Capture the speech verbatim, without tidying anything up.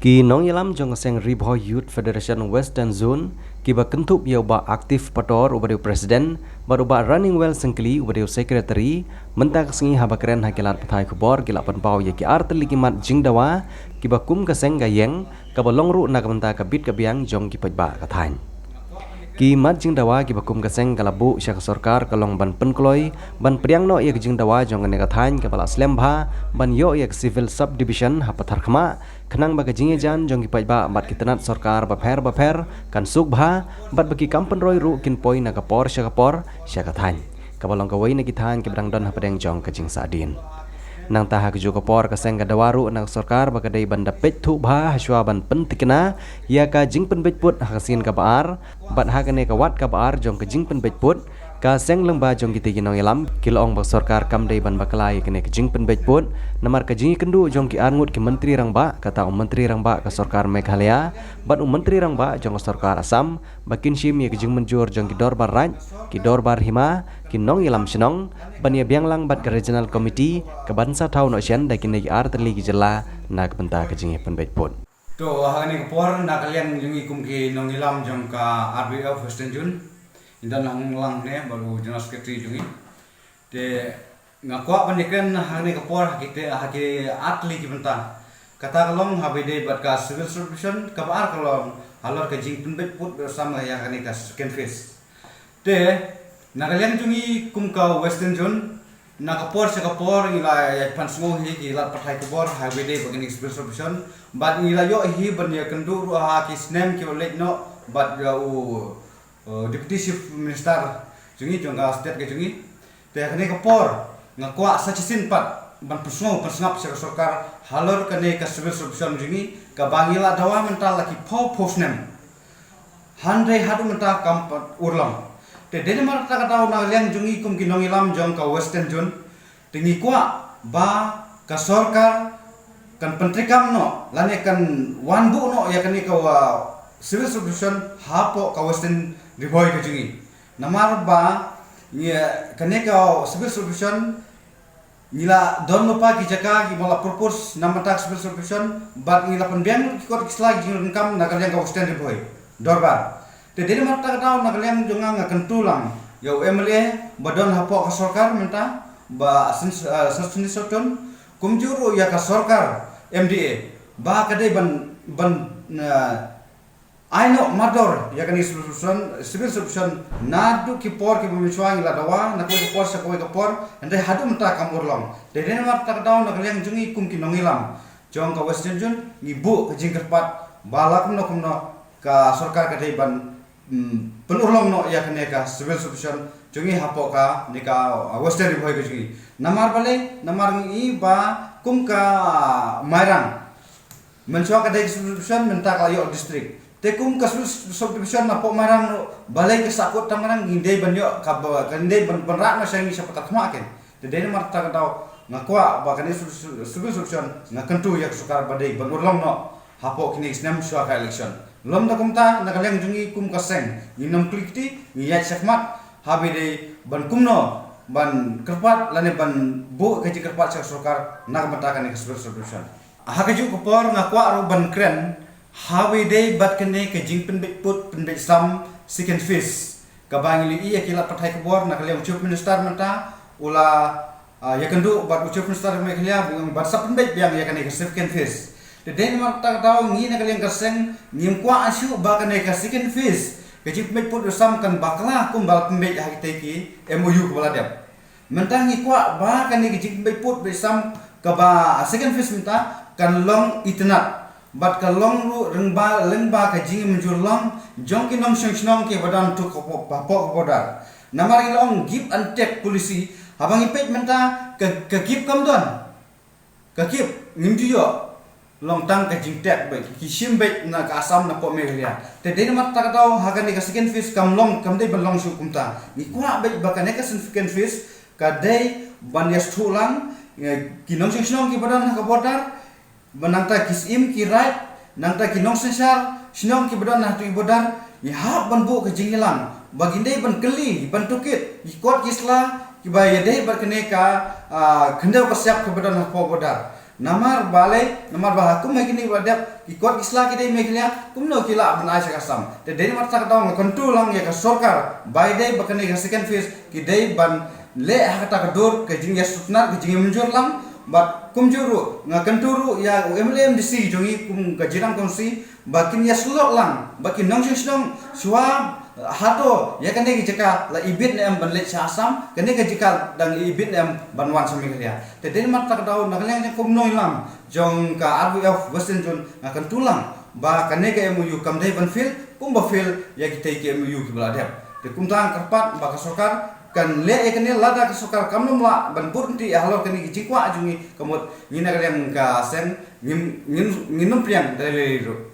Ki nongïalam jong ka seng Ri Bhoi Youth Federation Western Zone, kiba kynthup ïa u Bah Active Pator uba dei u President, bad u Bah Runningwell Syngkli uba dei u Secretary, mynta ka sngi haba kren ha ki lad pathai khubor ki la pynpaw ïa ki artylli ki mat jingdawa, kiba kum ka seng ka ïeng, kaba long ruh na ka bynta ka bit ka biang jong ki paidbah ka thaiñ. Ki mat jingdawa kiba kum ka seng ka la buh sha ka sorkar ka long ban pynkloi, ban pdiang noh ïa ka jingdawa jong kane ka thaiñ kaba la slem bha, ban ïoh ïa ka civil subdivision ha Patharkhmah, khnang ba ka jingïajan jong ki paidbah bad ki tnat sorkar bapher bapher kan suk bha, bad ba ki kam pynroi ruh kin poi na ka por sha ka por sha ka thaiñ, kaba long kawei na ki thaiñ kiba dang don hapdeng jong ka jingsahdien. Nangta ha kajuh ka por ka seng ka dawa ruh na ka sorkar ba ka dei ban da peit thuh bha hashwa ban pyntikna ïa ka jingpynbeit pud ha ka sien kaba ar, bad ha kane ka wat kaba ar jong ka jingpynbeit pud, ka seng lyngba jong kitei ki nongïalam ki la ong ba ka sorkar kam dei ban bakla ïa kane ka jingpynbeit pud, namar ka jingïakynduh jong ki arngut ki Myntri Rangbah, kata u Myntri Rangbah ka sorkar Meghalaya bad u Myntri Rangbah jong ka sorkar Assam, ba kin shim ïa ka jingmynjur jong ki dorbar raij, ki dorbar hima, ki nongïalam shnong, ban ïa biang lang bad ka Regional Committee kaban sa thaw noh shen da kine ki artylli ki jylla na ka bynta ka jingïapynbeit pud. To, ha kane ka por na ka liang jong ngi kum ki nongïalam jong ka R B F Western Zone, ngi don lang ne bad u General Secretary jong ngi. Te nga kwah ban ïakren ha kane ka por ha kite, ha ki artylli ki bynta. Kata ka long haba ïadei bad ka civil subdivision, kaba ar ka long halor ka jingpynbeit pud bad sam ïa kane ka second phase. Te na ka liang jong ngi kum ka Western Zone, na ka por sha ka por ngi la ïa pan sngew hi ki lad pathai khubor haba ïadei bad kane ka civil subdivision, bad ngi la ïoh hi ban ïakynduh ruh ha ki snem kiba leit noh bad ïa u uh, Deputy Chief Minister jong ngi jong ka state ka jong ngi. Te kane ka por nga kwah sa shisien pat ban pynsngew pynsngap sha ka sorkar halor kane ka civil subdivision jong ngi kaba ngi la dawa mynta la ki phew phew snem. Hynrei haduh mynta kam pat urlong. Te dei namar kata ka daw na liang jong ngi kum ki nongïalam jong ka Western Zone, te ngi kwah ba ka sorkar kan pyntreikam noh lane kan wanbuh noh ïa kane ka, uh, civil subdivision hapoh ka Western Ri Bhoi ka jong ngi. Namar ba ngi, kane ka civil subdivision ngi la don lypa ki jaka kiba la propose na bynta ka civil subdivision, bad ngi la pynbiang ki kot ki sla ki jingdonkam na ka liang ka Western Ri Bhoi Dorbar. Te dei namar kata ka daw na ka liang jong nga nga kyntu lang ïa u M L A ba don hapoh ka sorkar mynta, Bah Syn-, uh, Syrnit Sohtun, kumjuh ruh ïa ka sorkar M D A, ba ka dei ban, ban, uh, ai noh mardor ïa kane ka civil subdivision, civil subdivision naduh ki por kiba mynshuwa ngi la dawa na kawei ka por sha kawei ka por, hynrei haduh mynta kam urlong. Te dei namar kata ka daw na ka liang jong ngi kum ki nongïalam jong ka Western Zone ngi buh ka jingkyrpad ba la kumno kumno ka sorkar ka dei ban, mm, pynurlong noh ïa kane ka civil subdivision jong ngi hapoh kane ka, uh, Western Ri Bhoi ka jong ngi. Namar balei, namar ngi ba kum ka Mairang, mynshuwa ka dei ka subdivision, mynta ka la ïoh district. Te kum ka sub-, subdivision napoh Mairang ruh balei ka sahkut tang Mairang, ngi dei ban ïoh kaba, ka dei ban, ban rah noh sha ngi sha Patharkhmah ken. Te dei namar kata ka daw nga kwah ba kane sub-, sub-, civil subdivision nga kyntu ïa ka sorkar ba dei ban urlong noh hapoh kine ki snem shuwa ka election. Lymda kumta na ka liang jong ngi kum ka seng ngin ym kli kti, ngi ïaid shakhmat haba ïadei ban kumno ban kyrpad lane ban buh ka jingkyrpad sha ka sorkar na ka bynta kane ka civil subdivision. Ha kajuh ka por nga kwah ruh ban kren haba ïadei bad kane ka jingpynbeit pud pynbeit sam second phase, kaba ngi la ïohi ïa ki lad pathai khubor na ka liang u Chief Minister mynta u la, ah, ïakynduh bad u Chief Minister Meghalaya ba un sa pynbeit biang ïa kane ka second phase. Te dei namar kata ka daw ngi na ka liang ka seng ngim kwah shuh ba kane ka second phase ka jingpynbeit pud sam kan bakla kumba la pynbeit ha kitei ki M O U kaba la dep. Mynta ngi kwah ba kane ka jingpynbeit pud beit sam kaba second phase mynta kan long itynnad bad ka long ruh lyngba, lyngba ka jingmynjur long jong ki nongshong shnong kiba don hapoh ka border. Namar ngi la ong give and take policy, haba ngi peit mynta ka, ka give kam don. Ka give ngim ju ïoh, long tang ka jingtek beit, ki shim beit na ka Assam napoh Meghalaya. Te dei namar kata ka daw ha kane ka second phase kam long, kam dei ban long shuh kumta. Ngi kwah beit ba kane ka second phase ka dei ban ïasngewthuh lang, eh, ki nongshong shnong kiba don ha ka border, ba nangta ki syiem ki raid, nangta ki nongsynshar shnong kiba don ha tu i border, ngi hap ban buh ka jingïalang ba ngin dei ban kylli, ban tohkit ïa ki kot ki sla kiba ïadei bad kane ka, ah, khyndew ka siap kaba don hapoh border. Namar balei, namar ba ha kum ha kine ba dep ki kot ki sla ki dei Meghalaya, kumno ki lah ban ai sha ka Assam. Te dei namar kata ka daw nga kyntu lang ïa ka sorkar, ba dei ba kane ka second phase ki dei ban leh ha kata ka dur ka jingïasuknar ka jingïamynjur lang. Bad kumjuh ruh nga kyntu ruh ïa u M L A M D C jong ngi kum ka Jirang Council ba kin ïasyllok lang, ba kin nongshong shnong shuwa hato ïa kane ka jaka la ibit ne em ban leit sha Assam, kane ka jaka dang ibit ne em ban wan sha Meghalaya. Te dei namar kata ka daw na ka liang jong kumno ïalam jong ka R W F Western Zone nga kyntu lang ba kane ka M O U kam dei ban fail kumba fail ïa kitei ki M O U kiba la dep. Te kumta nga kyrpad ba ka sorkar kan leh ïa kane, lada ka sorkar kam nym lah ban bud ryntih halor kane ka jingkwah jong ngi, ka mut ngi na ka liang ka seng ngin, ngin, ngin nym pdiang da lei lei ruh.